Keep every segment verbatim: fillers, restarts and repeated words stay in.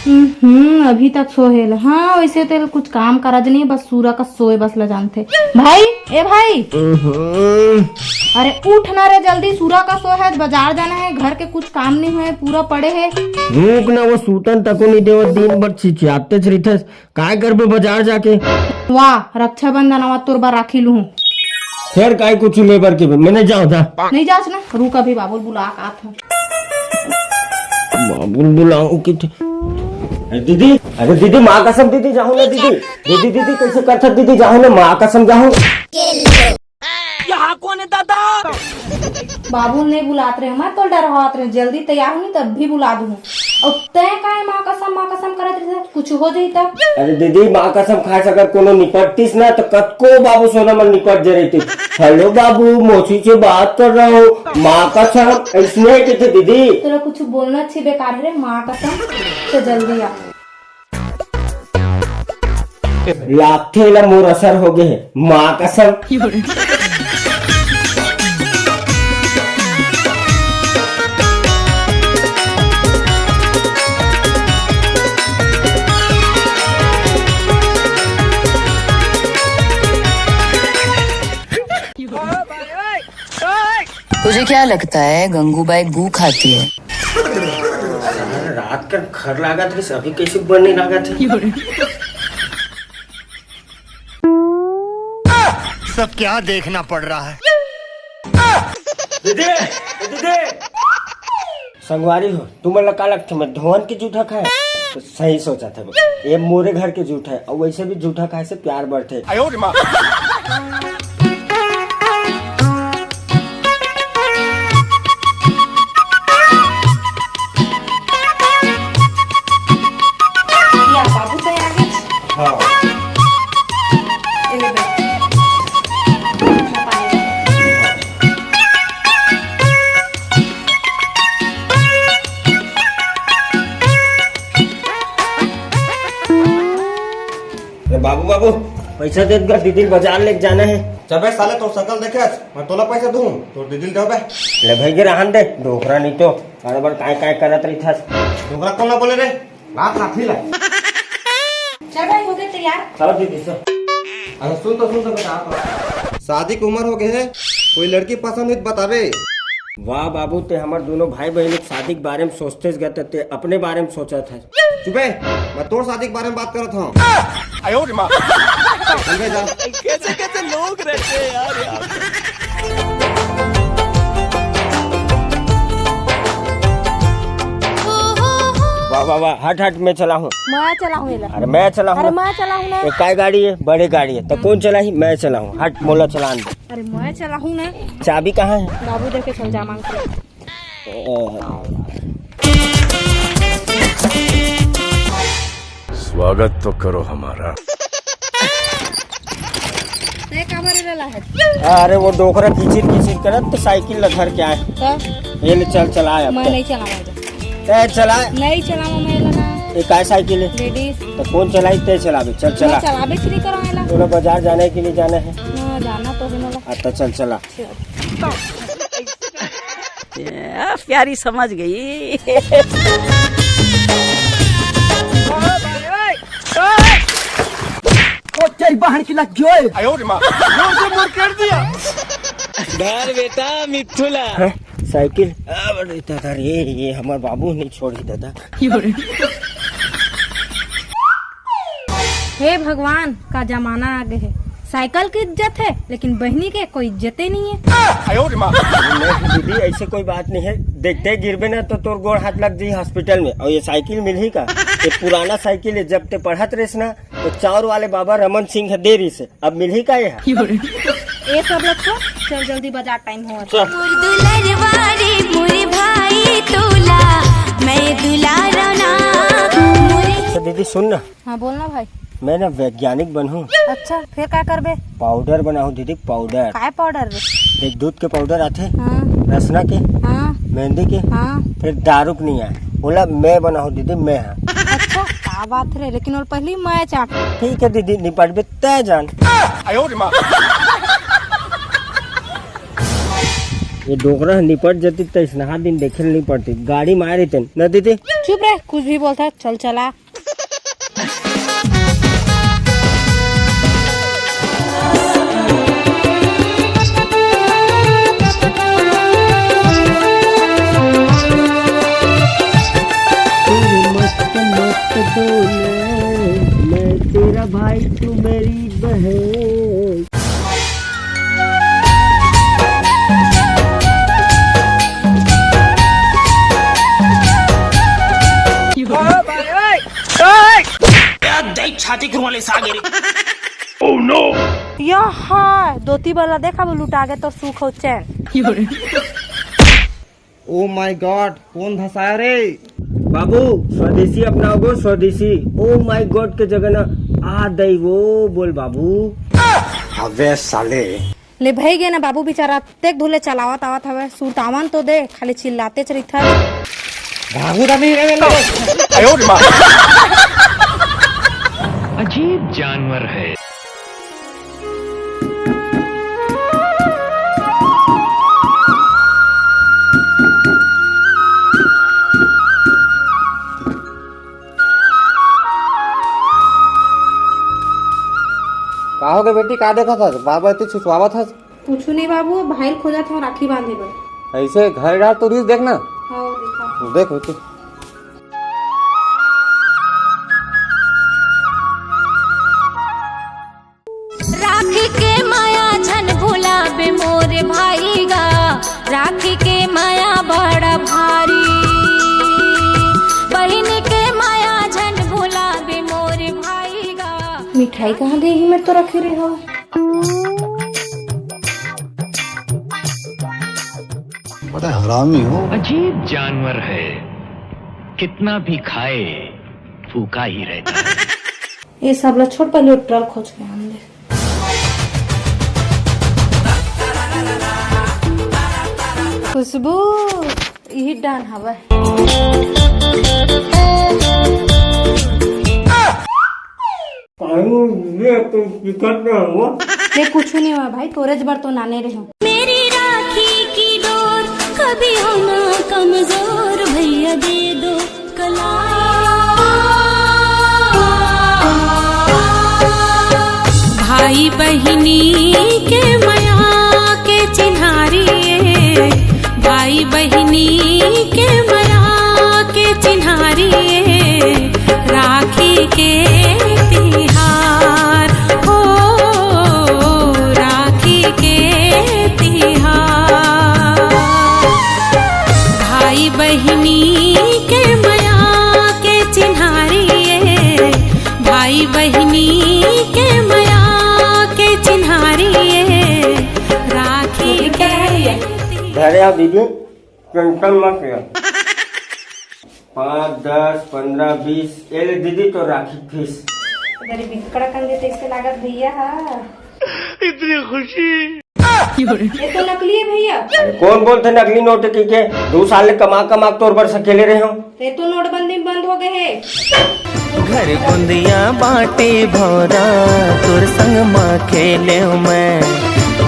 हम्म, अभी तक सोहे ल। हाँ, वैसे तेल कुछ काम करज नहीं, बस सूरा का सोए बस ल जानथे। भाई, ए भाई, अरे उठ ना रे, जल्दी सूरा का सोए हे, बाजार जाना हे, घर के कुछ काम नहीं होए, पूरा पड़े हे। रुक ना, वो सूतन तको नहीं देवत, दिन भर चिचियातेच रहिथस। काय करबे बाजार जाके? वाह, रक्षाबंधन आवा, तोर बर राखी लूहूं। फेर काय कुछ लेबर के बे? मैं नहीं जाओ जा। नहीं जास ना, रुक, अभी बाबू ल बुला के आत हूं। बाबू ल बुलाओ कि थे। अरे दीदी, अरे दीदी, माँ कसम दीदी, जाओ ना दीदी। दीदी, दीदी, कैसे करथस दीदी, जाओ ना, माँ कसम जाओ। यहाँ कौन है दादा? बाबू नहीं बुलात रहे, मैं तो डरवात रहे, जल्दी तैयार हुई तब भी बुला दूँ। और तय काय माँ कसम, माँ कसम करत रहे, कुछ हो जाई त? अरे दीदी, माँ कसम खाए से अगर कोनो निपटतीस ना तो कतको बाबू सोना मन निपट जे रहितिस। हेलो बाबू, मौसी से बात कर रहा हूँ, माँ कसम, ऐसने कहिथे दीदी। तोला कुछ बोलना अच्छी बेकार है रे, माँ कसम। तो जल्दी आ। लागथे एला मोर असर होगे हे, माँ कसम। तुझे क्या लगता है गंगूबाई गू खाती है? रात कर खर लागत रहिस, अभी कैसे बने लागत हे? सब क्या देखना पड़ रहा है? दीदी, दीदी। संगवारी हो, तुमन ला का लगथे, मैं धोवन के जूठा खाए? तो सही सोचत हे, ये मोरे घर के जूठा हे, अउ वैसे भी जूठा खाए से प्यार बढ़थे। या बाबू तो आ गए। हाँ। ये ले बेटा। अरे बाबू, बाबू, पैसा दे दे, दीदी बाजार लेके जाना हे। जबे साले तोर शकल देखेस, मैं तोला पैसा दूं, तोर दीदी ल देबे। ले भाई के रहन दे, डोकरा नहीं तो, बार बार काय काय करत रहिथस। डोकरा कौन ला बोले रे? लात लाठी ला। चल भाई, हो गए तैयार। चलो दीदी, चल। अरे सुन तो, सुन तो बेटा, आप शादी की उम्र हो गई है, कोई लड़की पसंद है तो बतावे। वाह बाबू, ते हमर दोनों भाई बहन के शादी के बारे में सोचते गए, ते अपने बारे में सोचत हे। चुपे, मैं तोर शादी के बारे में बात करत हूँ। आयो रे माँ। चल बे, जा। कैसे कैसे लोग रहते हैं यार, यार। वाह, वाह, वाह, हट, हट, मैं चलाहूँ। मैं चलाहूँ एला। अरे, मैं चलाहूँ अरे, ना। मैं चलाहूँ ना। ये काय गाड़ी है? बड़े गाड़ी है। तो कौन चलाही? मैं चलाहूँ। हट, मोला चलान दे। अरे, मैं चलाहूँ ना। चाबी कहाँ है? बाबू देखे चल जा मांग के। स्वागत तो करो हमारा। तय काबर एला लाहत? अरे, वो डोकरा किचिर किचिर करत, तो साइकिल ला धर के आए। तो? ये ले, चल, चलाए अब मैं तो। नहीं चलाऊंगा। तय चलाए। नहीं चलाऊंगा मैं एला ना। ये काय साइकिल है? लेडीज। तो कौन चलाई? तय चलावे। चल, मैं चला। चलावे फ्री करो एला। तोला बाजार जाना है कि नहीं जाना है? हाँ, जाना तो है मोला। हाँ, तो चल, चला। ए, प्यारी समझ गई। ओ तेरी बहन की लग गई। आयो रे माँ। जोर से मुड़ कर दिया। धर बेटा मिथुला। हैं? साइकिल? अब रे दादा रे, ये हमार बाबू नहीं छोड़ी दादा। हे भगवान, का जमाना आ गए है। साइकिल की इज्जत है, लेकिन बहनी के कोई इज्जते नहीं है। नहीं दीदी, ऐसे कोई बात नहीं है। देखते गिरबे ना तो तोर गोड़ हाथ लग जाई हॉस्पिटल में। और ये साइकिल मिलही का? ये पुराना साइकिल है, जब ते पढ़त रहिस ना तो चाउर वाले बाबा रमन सिंह दे रहिस हे। अब मिलही का ये? ये सब रखो, चल जल्दी बाजार टाइम हो। चल। मोर दुलरवा रे मोर भाई तोला, मैं दुलारा ना मोर। अच्छा दीदी सुन ना। हाँ बोलना भाई। मैं ना वैज्ञानिक बनहूँ। अच्छा फिर का करबे? पाउडर बनाहूँ दीदी, पाउडर। काय पाउडर रे? देख दूध के पाउडर आथे, हाँ। रसना के, हाँ। मेहंदी के, हाँ। फिर दारू के नहीं आए, बोला मैं बनाहूँ दीदी, मैं हाँ। अच्छा का बात रे, लेकिन और पहली मैं चाट। ठीक है दीदी, निपटबे तय जान। ये डोकरा ह निपट जतिस त इसनहा दिन देखे ल नइ पड़तिस, गाड़ी मारे रहितेन न दीदी। चुप रह, कुछ भी बोलथस, चल चला। तेरे मस्त मस्त बोले, मैं तेरा भाई, तू मेरी बहन। छाती खुरवा ले सागे रे। या हा, दोती बला देखा, वो लुटा गे तोर सुख अउ चैन। ओ माय गॉड, कोन धसाय रे? बाबू, स्वदेशी अपनाओ गो, स्वदेशी। ओ माय गॉड के जगह ना आ दई वो बोल बाबू। अबे साले। ले भई गे ना बाबू, बेचारा तेक धुले चलावत आवत हवे, सुरतावन तो दे, खाली चिल्लातेच रहिथस। भागू दा नहीं रे। अजीब जानवर है। का होगे बेटी, का देखत हस? बार-बार तो छिछवावत हस। कुछु नहीं बाबू, भाई ल खोजत हव राखी बांधे बर। ऐसे घर डार तो रीस देख ना। हाँ, देखा। देख बेटी। राखी के माया झन भुलाबे मोर भाई गा, राखी के माया बड़ा भारी। बहिन के माया झन भुलाबे मोर भाई गा। मिठाई कहाँ गे ही, मैं तो रखे रहे हो। बड़ा हरामी हो। अजीब जानवर है, कितना भी खाए, भूखा ही रहता है। ये सब ला छोड़, पहले वो ट्रल खोज के आन दे। खुशबू, यही डान हवा। पानी ये तो दिक्कत ना हो। ये कुछ नहीं हुआ भाई, तोरेज बर तो नाने रहे हो। मेरी राखी की डोर कभी हो ना कमजोर, भैया दे दो कला। भाई बहिनी के मया के चिन्हारी, भाई बहिनी के मया के चिन्हारी, राखी के तिहार हो, राखी के तिहार। भाई बहिनी के मया के चिन्हारी, भाई बहिनी के मया के चिन्हारी, राखी के तिहार। धरे आ दीदी, टेंशन मत ले। पाँच, दस, पन्द्रह, बीस, ये ले दीदी तो राखी फीस। गरीबी कड़ा कंधे तो इससे लागत भैया हा। इतनी खुशी। ये तो नकली है भैया। अरे कौन बोलथे नकली नोट कहिके? दू साल ले कमा कमा के तोर बर सकेले रहे हो। ये तो नोटबंदी में बंद हो गए है। घर गोंदिया बाटे भौरा, तोर संग मा खेलेव मैं,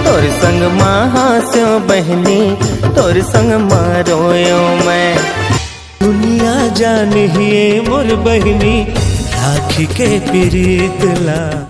तोर संग मा हास्यो बहिनी, तोर संग मा रोयो मैं। दुनिया जाने ही ये मोर बहिनी, राखी के पिरीत ला।